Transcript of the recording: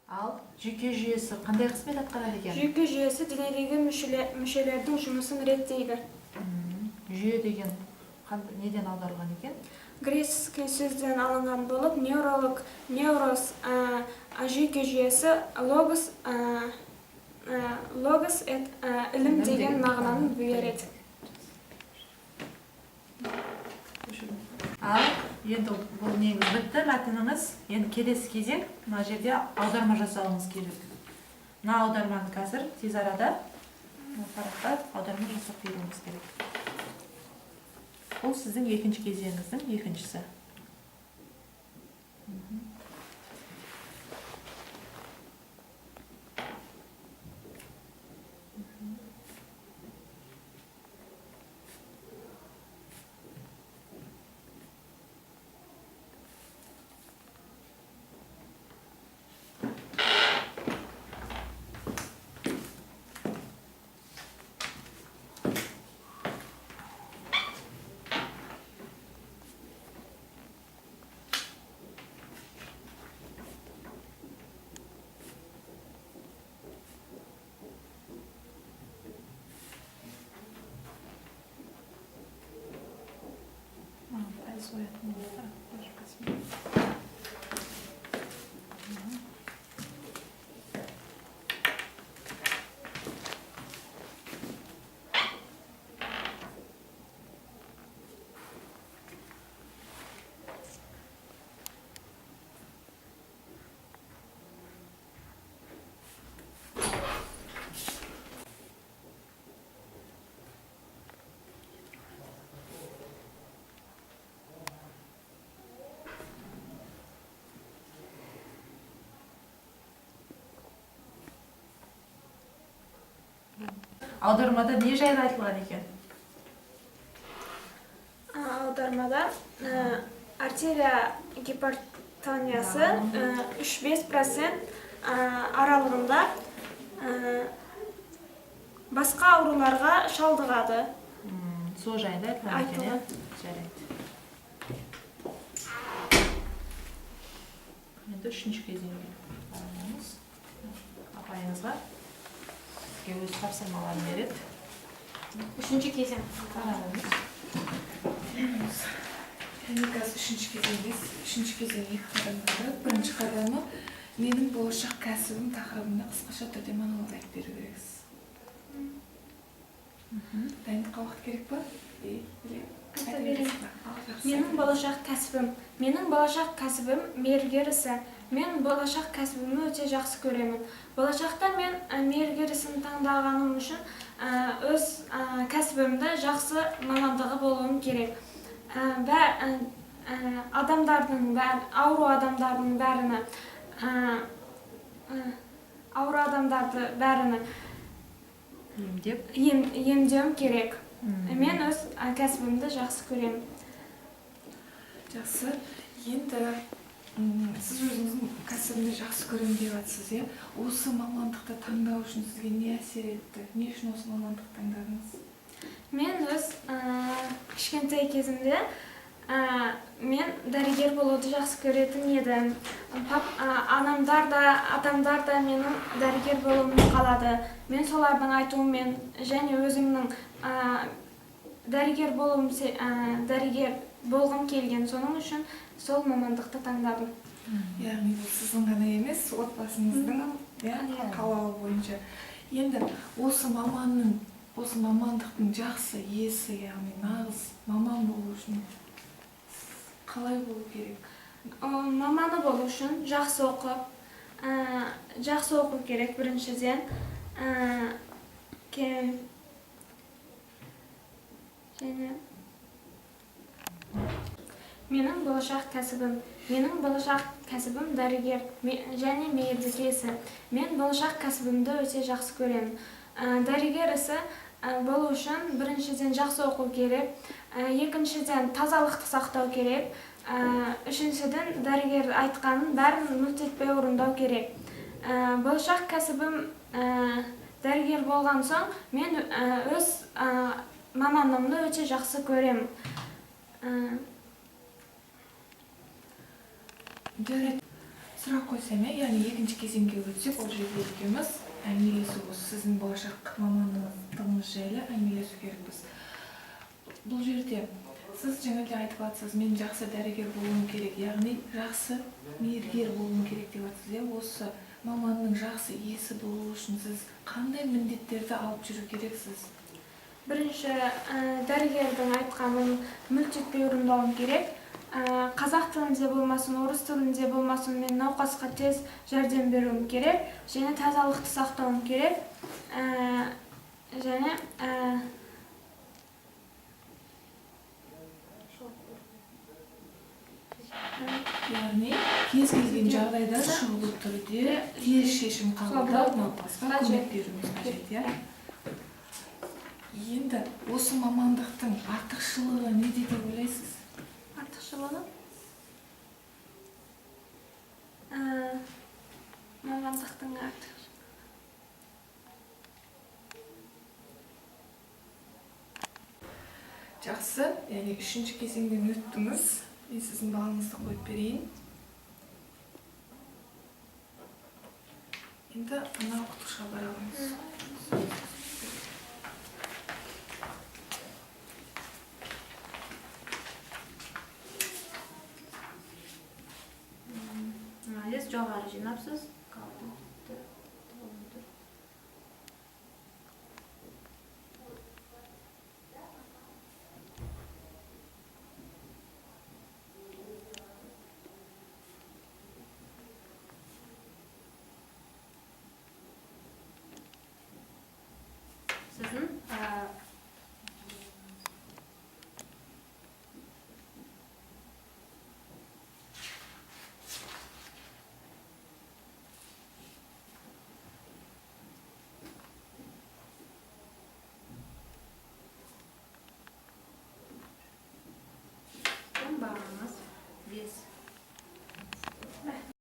Ал жүйке жүйесі қандай қызмет атқарады екен? Жүйке жүйесі денедегі мүшелердің жұмысын реттейді. Жүйе деген неден аударылған екен? Греческий сөзден алынған болып, невролог, неврос, жүйке жүйесі, логос, логос ілім деген мағынаны береді. Ал енді бұл неңіз бітті, мәтініңіз. Енді келесі кезең мына жерде аударма жасауыңыз керек. Мына аударманы қазір тез арада мына параққа аударма жасап беруіңіз керек. Бұл сіздің екінші кезеңіңіздің екіншісі. Аудармада не жайлы айтылған екен? Аудармада артерия гипертониясы 3-5% аралығында басқа ауруларға шалдығады. Сол жайында айтылған екен, иә? Айтылған. Жарайды. Енді үшінші кезеңге барамыз. Апайыңызға сізге өз тапсырмаларын береді. Үшінші кезең. Қараңыз. Және қазір үшінші кезеңдес. Үшінші кезең екі қадамда тұрады. Бірінші қадамы менің болашақ кәсібім тақырыбында қысқаша түрде монолог айтып беру керексіз. Дайындыққа уақыт керек па? Или Айта айта берейін. бересіз ба? Ал, жақсы. Менің болашақ кәсібім. Менің болашақ кәсібім мейіргер ісі. Мен болашақ кәсібімді өте жақсы көремін. Болашақта мен мейіргер ісін таңдағаным үшін өз кәсібімді жақсы мамандығы болуым керек. Адамдардың бәр-, ауру адамдардың бәріні, ауру адамдарды бәріні Емдеп. Емдеуім керек. Мен өз кәсібімді жақсы көремін. Жақсы. Енді сіз өзіңіздің кәсібіңді жақсы көремін деп жатсыз, иә? Осы мамандықты таңдау үшін сізге не әсер етті? Не үшін осы мамандықты таңдадыңыз? Мен өз кішкентай кезімде мен дәрігер болуды жақсы көретін едім. Анамдар да, атамдар да менің дәрігер болуымды қалады. Мен солардың айтуымен және өзімнің дәрігер болуым дәрігер болғым келген. Соның үшін сол мамандықты таңдадым. Яғни бұл сіздің ғана емес, отбасыңыздың, иә, қалауы бойынша. Енді осы мамандықтың жақсы иесі, яғни нағыз маман болу үшін қалай болу керек? Маманы болу үшін жақсы оқып, жақсы оқу керек біріншіден. Және менің болашақ кәсібім. Менің болашақ кәсібім дәрігер және мейірбике ісі. Мен болашақ кәсібімді өте жақсы көремін. Дәрігер ісі болу үшін біріншіден жақсы оқу керек, екіншіден тазалықты сақтау керек, үшіншіден дәрігер айтқанын бәрін мүлт етпей орындау керек. Болашақ кәсібім дәрігер болған соң мен өз мамандығымды өте жақсы көремін. Жарайды. Сұрақ қойсам, иә, яғни екінші кезеңге өтсек, ол жерде екеуміз әңгімелесу, осы сіздің болашақ мамандығыңыз жайлы әңгімелесу керекпіз. Бұл жерде сіз жаңа де айтып жатсыз, мен жақсы дәрігер болуым керек, яғни жақсы мейіргер болуым керек деп жатсыз, иә. Осы маманның жақсы иесі болу үшін сіз қандай міндеттерді алып жүру керексіз? Бірінші, дәрігердің айтқанын мүлт етпей орындауым керек. Қазақ тілінде болмасын, орыс тілінде болмасын, мен науқасқа тез жәрдем беруім керек және тазалықты сақтауым керек. Және Яғни кез келген жағдайда шұғыл түрде тез шешім қабылдап, науқасқа көмек беруіміз қажет, иә. Енді осы мамандықтың артықшылығы неде деп ойлайсыз? Артықшылығы? Мамандықтың артықшылығы. Жақсы, яғни үшінші кезеңден өттіңіз. Мен сіздің балыңызды қойып берейін. Енді ана оқытушыға бара қойыңыз. Молодец, жоғары жинапсыз. Сіздің